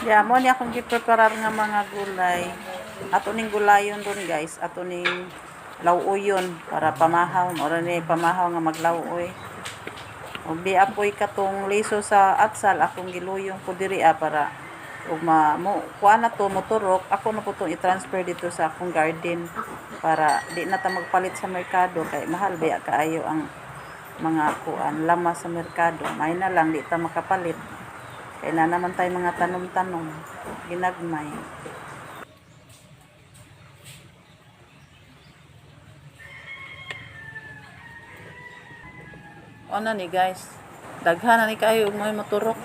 Yeah, mao ni akong gipreparar nga mga gulay. Ato ning gulayon ron, guys. Ato ning law-uyon para pamahaw. Mao ni pamahaw nga maglawuoy. Ug di apoy katong liso sa atsal, akong giluyong ko diri para ug ma mo kuan na to, moturok ako na po tong i-transfer dito sa akong garden para di na ta magpalit sa merkado kay mahal baya kaayo ang mga kuan lama sa merkado. May na lang di ta makapalit. Kay na naman tayo mga tanom-tanom ginagmay. Ano ni, guys? Daghan na ni kayo ug may moturok.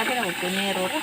Abi na mo primero ra.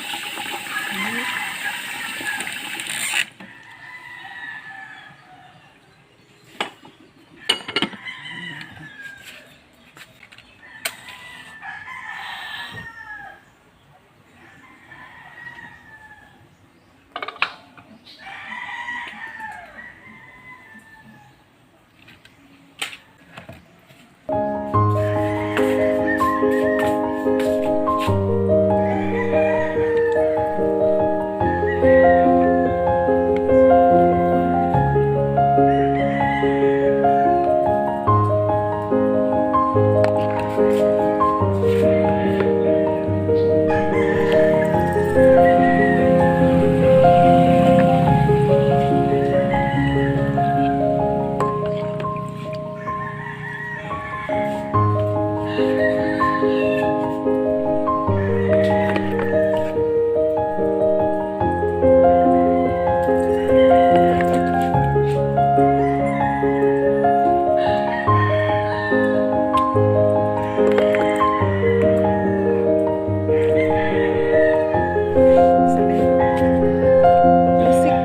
Music.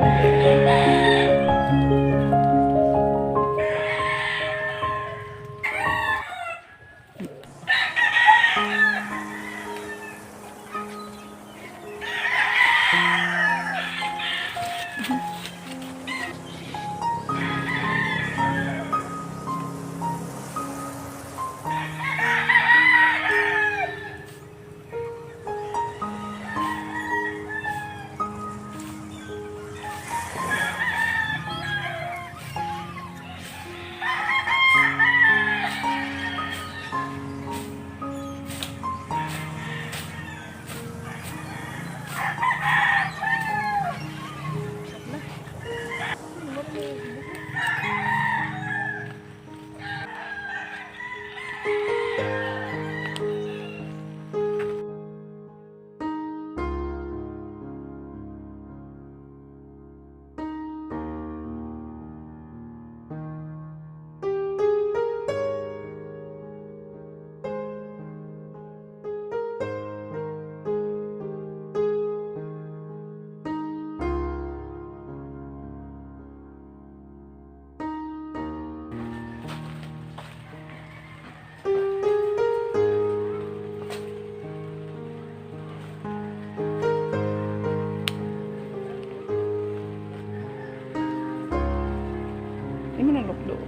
Di mo na lukdo.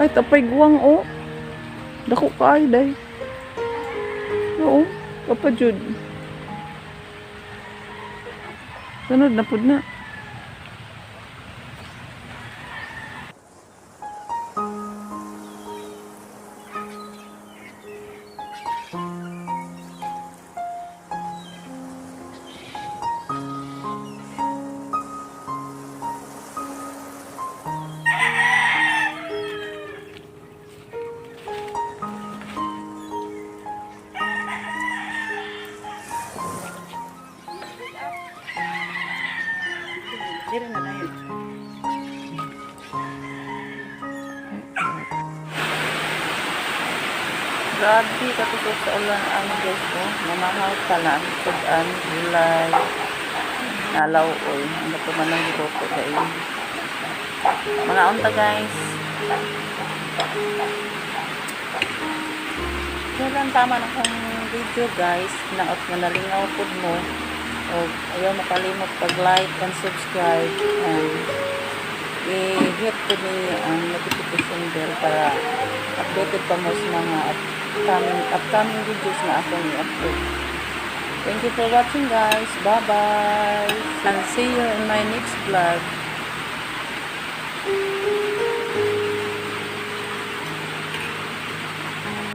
Ay, tapay guwang oh. Dako kaayo day. Oo, kapa jud. Sunod na pud na. Dire na dayon. Grabe katusok sa ulan ano guys, oh. Mamahaw tanan, sud-an, gulay, nalaw oy. Ano pa man ang giluto dahil. Mga unta, guys. Kailan tama na kong video, guys. Naot mo nalingaw pud mo. O ayaw makalimot pag like and subscribe and i-hit po ninyo ang notification bell para updated pa mo sa mga upcoming videos na akong i-upload. Thank you for watching, guys. Bye-bye. And see you in my next vlog.